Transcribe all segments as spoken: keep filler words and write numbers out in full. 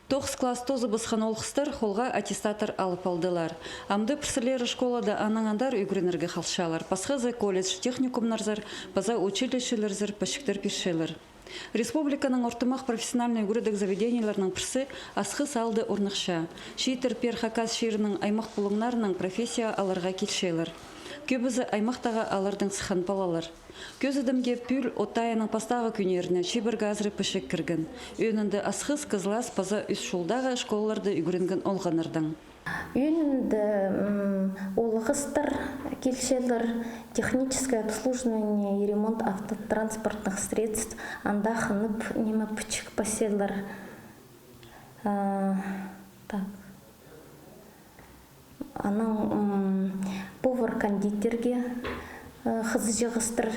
Тоғыс класс тоозыбысхан ол хыстар холға аттестаттар алып алдылар. Амды пірсілері школада анаң андар ӱгренерге халчалар, пасхазы колледж, техникумнарзар, паза училищелерзер пічіктер пирчелер. Республиканың ортымах профессиональнай ӱгредіг заведениелернің пірсі Асхыс аалда орныхча. Чииттер пеер Хакас чирінің аймах пулуңнарынаң профессия аларға килчелер. Кӧбізі аймахтағы ааллардаң сыххан палалар. Кӧзідімге, пӱӱл от айының пастағы кӱннеріне чибіргі азыра пічік кірген. Ӧӧнінде Асхыс, Кызлас паза Ӱс Чулдағы школаларда ӱгренген олғаннардаң. Ӧӧнінде, м, олғастар килчелер, техническое обслуживание и ремонт автотранспортных средств, анда хынып, ниме, пічік пасчалар. А, так. Анаң, м, повар-кондитерге, э, хызыҷағастар,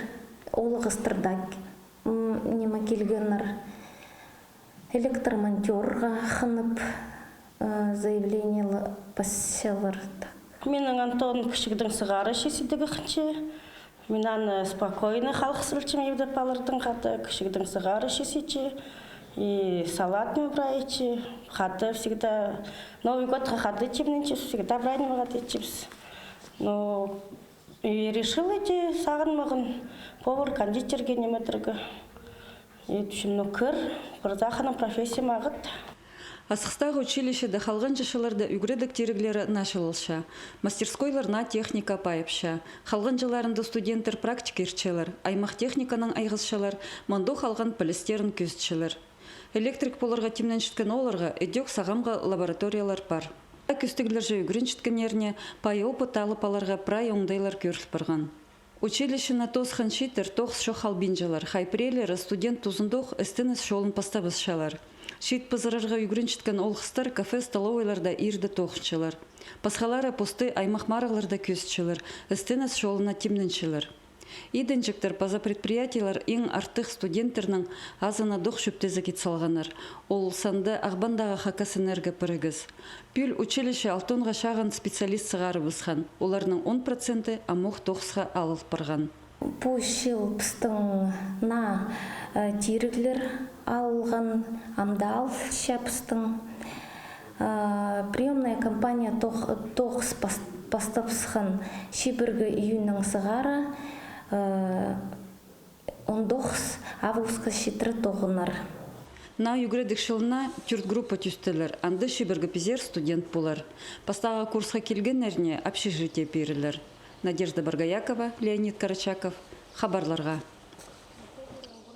олғастар даа, м, ниме, килгеннер. Электромонтёрға хынып, э, заявление ла-, пасчалар. Минің Антон кічігдең сығара чиис идерге хынча. Мин аны спокойно халғас итчем, ибде палалардаң хада, кічігдең сығара чиис итче, и салат ниме прай итче. Хада всегда, Новый годха хада тимненчебіс, всегда прай ниме хада итчебіс. Но и решил иди сағынмағын повар-кондитерге ниме идерге. И тӱзім, ну, кір, пір сағынған профессия мағат. Асхыстағы училищеде халғанҷы чылларда ӱгредіг тиріглері наа чылылча. Мастерскойлар наа техника пайапча. Халғанҷыларында студенттер практика иртчелер, аймах техниканаң айғасчалар, мындох алған пілістерін кӧзітчелер. Электрик поларға тимненчеткен ооларға ідӧк сағамғы лабораториялар пар. Кӧстіглерҷе ӱгренчеткеннеріне пай опыт алып аларға прай оңдайлар кӧріл парған. Училищені тоосхан чииттер тоғыс чох халбинчалар, хай піреелері студент тузындох істеніс чолын пастабысчалар. Чиит пызырарға ӱгренчеткен ол хыстар кафе-столовойларда иирде тоғынчалар. Пасхалары посты аймах марығларда кӧзітчелер, істеніс чолына тимненчелер. Идінҷектер паза предприятиелер иң артых студенттернің азынадох чӧптезіг ит салғаннар. Ол санда Ағбандағы Хакасэнерго пірігіс. Пӱӱл училище алтонға чағын специалист сығарыбысхан. Оларның он проценті амох тоғысха алыл парған. Пу чыл пістің наа, э, тиріглер алған, амды алча пістің. Э, приёмная кампания тоғ-, тоғыс пас-, пастабысхан чибіргі июньнең сығара, э, он тоғыс августха читіре тоғынар. Наа ӱгредіг чылына тӧрт группа тӱстелер, анда чибіргі пизер студент полар. Пастағы курсха килгеннеріне общежитие пирілер. Надежда Боргоякова, Леонид Карачаков, хабарларға.